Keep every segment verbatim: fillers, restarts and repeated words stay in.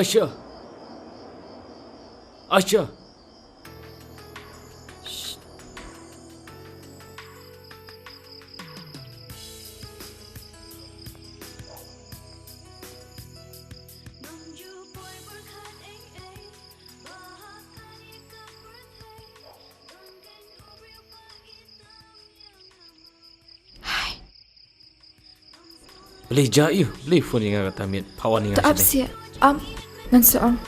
Asha. Asha. Balei jia ïa u? Balei phone ïa nga kata miet? Pha wan ïa nga. Ta ap seh. Am, ngan sa ong.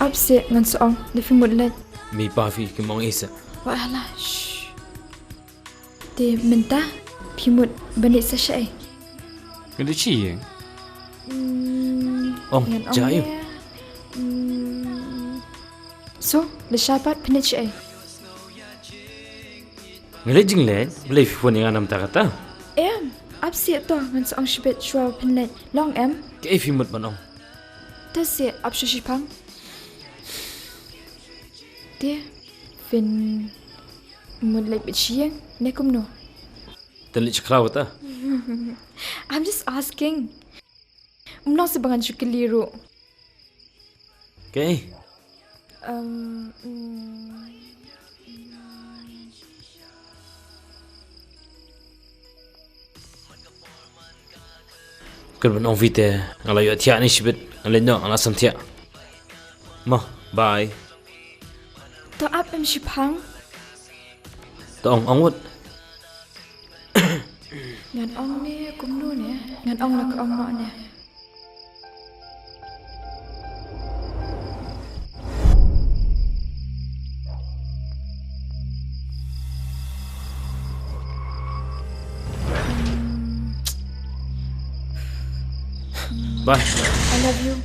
Ap seh, ngan sa ong. Da phi mut leit. Mei pa phi kim ong ei seh. Wat hala. Shh. Te mynta phi mut ban leit sa shaei? Ngan leit sha ïing. Hmm, ong, ngan ong jia ïa u. Hmm. So, leit sha pat phin leit shaei? Nga leit jingleit, balei phi phone ïa nga namar kata? Em, ap seh to, ngan sa ong shibit shuwa phin leit. Long em? Kaei phi mut ban ong? Te seh, ap sha shipang. Te, phin mut leit beit sha ïing ne kumno? Te leit sha khraw kata? I'm just asking. Ym long seh ba ngan shu kylli ruh. Kaei? Um, mm. Kut ban ong phi te nga la ïohthiah ne shibit, nga leit noh, nga la samthiah. Mo, bye. To ap em shipang. To ong, ong wut. Ngan ong ne kumno ne? Ngan ong la ka ong noh ne? Bye. I love you.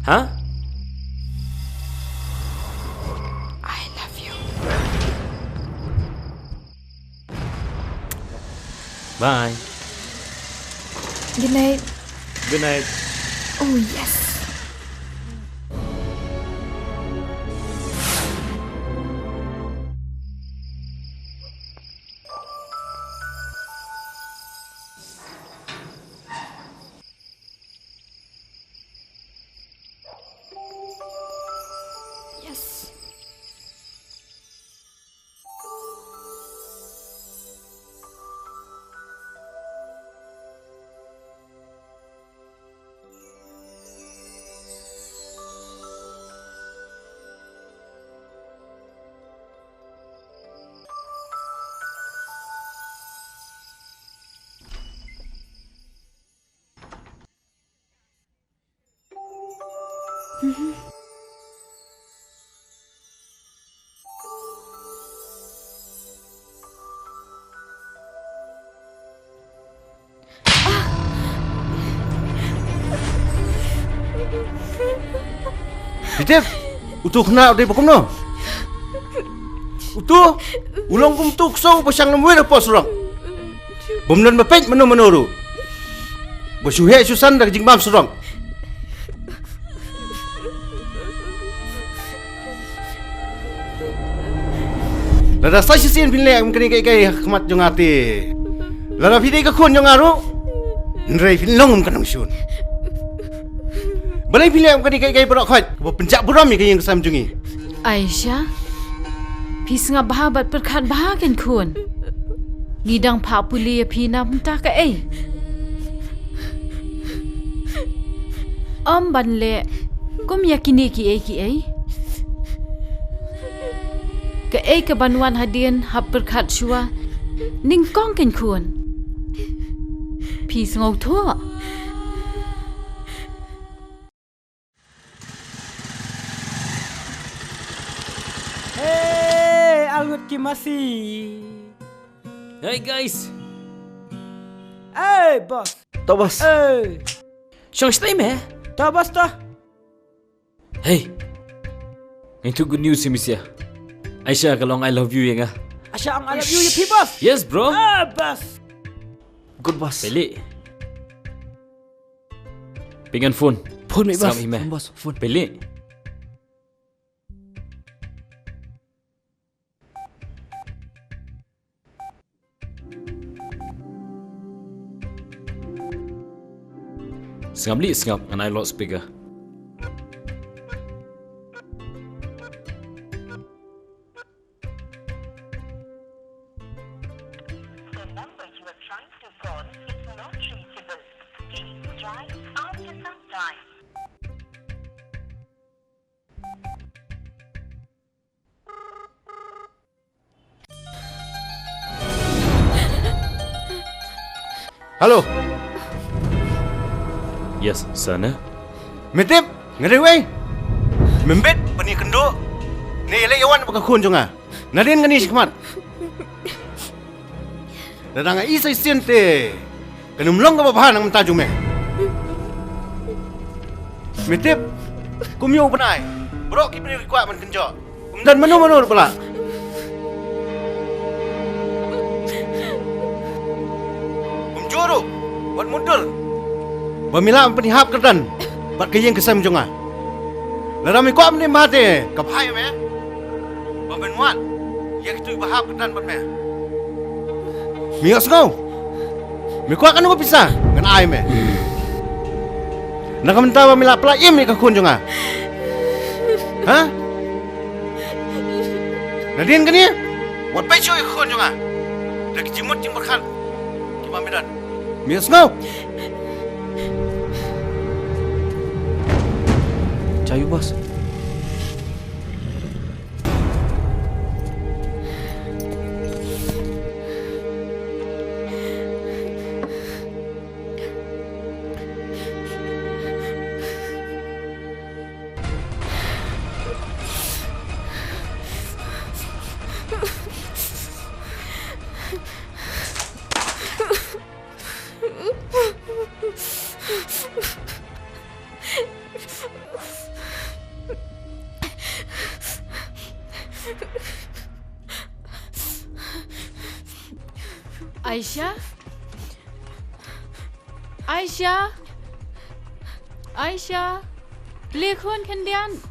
Huh? I love you. Bye. Good night. Good night. Oh, yes. Yes. Phi tip, utu u khynnah u dei ba kumno? Utu u long kum utu u ksew ba shang namwei na poh surok. Bym don ba peit mano mano ruh. Ba shu heh shu san da ka jingbam surok. Lada sa shisien phin leh kum kane kaei kaei ha khmat jong nga te, lada phi dei ka khun jong nga ruh, hynrei phin long kum ka nongshun. Balei phi leh kum kane kaei kaei baroh khoit kaba pynjah burom ïa ka ïing ka sem jong ngi? Aisha, phi sngap bha bad pyrkhat bha kein khun. Ngi dang phah pule ïa phi na bynta kaei? Ym ban leh kum ïa kine kiei kiei. Kaei kaban wan hadien hap pyrkhat shuwa. Nyngkong kein khun. Phi sngewthuh? Hey, Alngut ki masi. Hey guys. Hey boss. To boss. Hey. Shong stai me. To boss to. Hey. Ngi tu good news ïa mi sia. Aisha ka long I love you ïa nga. Aisha ong I love you ïa phi boss. Yes bro. Ah boss. Good boss. Pele. Pyngan phone. Phone me boss. Phone boss. Phone. Pele. Sngap lih sngap ngan ai loudspeaker. Try after some time. Hello. Yes, Sana. Me tip, nga dei wei. Me mbit ban ïakynduh ne ïaleh ïawan bad ka khun jong nga. Nadien kane shakhmat. Lada nga ïohi sa shisien te kan ym long kaba bha na ka bynta jong me. Me tip, kum ïa u bnai, baroh ki briew ki kwah ban kynjoh. Ym don mano mano ruh ba lah. Ym ju ruh wat mutdur ba me lah ban pynïahap kyrdan bad ka ïing ka sem jong nga. Lada me kwah ban im bha te, ka bha ïa me ba men wad ïa kito kiba hap kyrdan bad me. Me ïohsngew? Me kwah kano ka pisa, ngan ai me. Na ka bynta ba me lah pynlait im ïa ka khun jong nga. Ha? Nadien kane, wat peit shuh ïa ka khun jong nga da ki jingmut jingpyrkhat kiba me don. Me ïohsngew? Chayu, boss. Aisha? Aisha? Aisha? Plie khun khyndiat.